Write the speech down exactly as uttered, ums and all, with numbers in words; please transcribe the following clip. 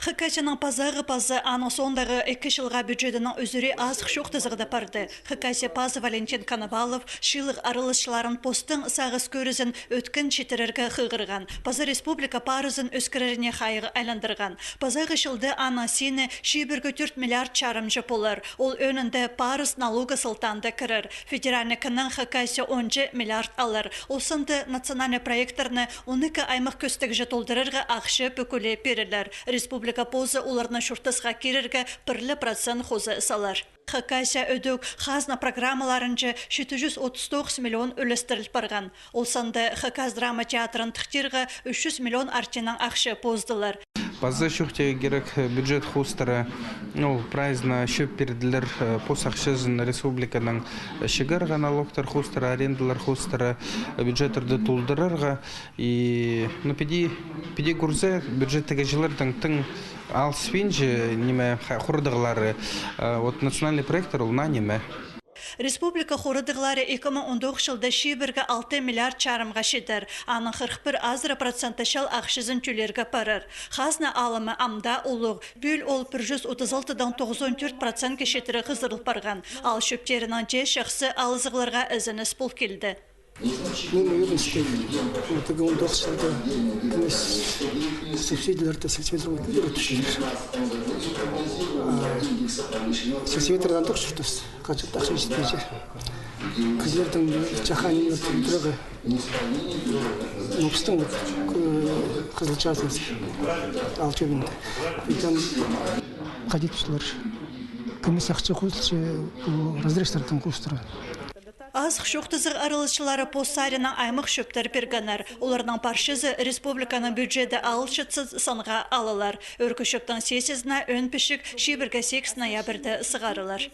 Хакасияның пазағы пазы аның соондағы ікі чылға бюджедінің ӱзӱрі азых чоохтазығда парды. Хакасия пазы Валентин Коновалов чыылығ араласчыларын постың сағыс кӧрізін ӧткін читірерге хығырған. Паза республика парызын ӧскіреріне хайығ айландырған. Пазағы чылда аның сині чибіргі тӧрт миллиард чарымҷа полар. Ол ӧӧнінде парыс налога сылтаанда кірер. Федеральный кіннең Хакасия онҷа миллиард алар. Ол санда национальный проекттерні он ікі аймах кӧстегҷе толдырарға ахча пӱкӱле пирілер. Республика позы оларны чуртасха кирерге пір ле процент хоза салар. Хакасия ідӧк хазна программаларынҷа читі чӱс отыс тоғыс миллион ӱлестіріл парған. Ол санда Хакас драма театрын тыхтирға ӱс чӱс миллион артинаң ахча поздылар. Паза чоохтирға кирек, бюджет хоостыра, ну, прайзына чӧп пирділер, э, пос ахчазын республиканың, э, чыырға налогтар хоостыра, арендалар хоостыра, э, бюджеттерді толдырарға. И, ну, піди, піди кӧрзе, бюджеттегі чыллардаң тың алыспинча, ниме, ха-, хорадығлары, э, вот национальный проекттер ол наа ниме. Республика хорадығлары ікі муң он тоғызынҷы чылда чибіргі алты миллиард чарымға читер. Аның хырых пір азыра проценті чал ахчазын тӧлирге парар. Хазна алымы ам даа улуғ. Пӱӱл ол пір чӱс отыс алтыдаң тоғызон тӧрт процентке читіре хызырыл парған. Ал чӧптерінің дее чахсы алызығларға ізеніс пол килді. Мин уверенностьта, вот он тоғызынҷы чылда кімес субсидияларды сельсоветтерге кӧдіріп тӱсчелер. А сельсоветтердең тоғыс чуртас, хаҷан ахча читпинче. Кізілернің чахайын турарға. Ну, пістің вот, э, Хызылчазыбыс ал чӧбінде. Итем хайди тӱсчелер. Кімес ахча хозылча, пу разрезтернең хоостыра. Азых чоохтазығ араласчылары пос саринаң аймах чӧптер пиргеннер. Оларның парчазы республиканың бюджеті алылчатса санға алылар. Ӧӧркі чӧптің сессиязына ӧӧн пічік чибіргі сигіс ноябрьде сығарылар.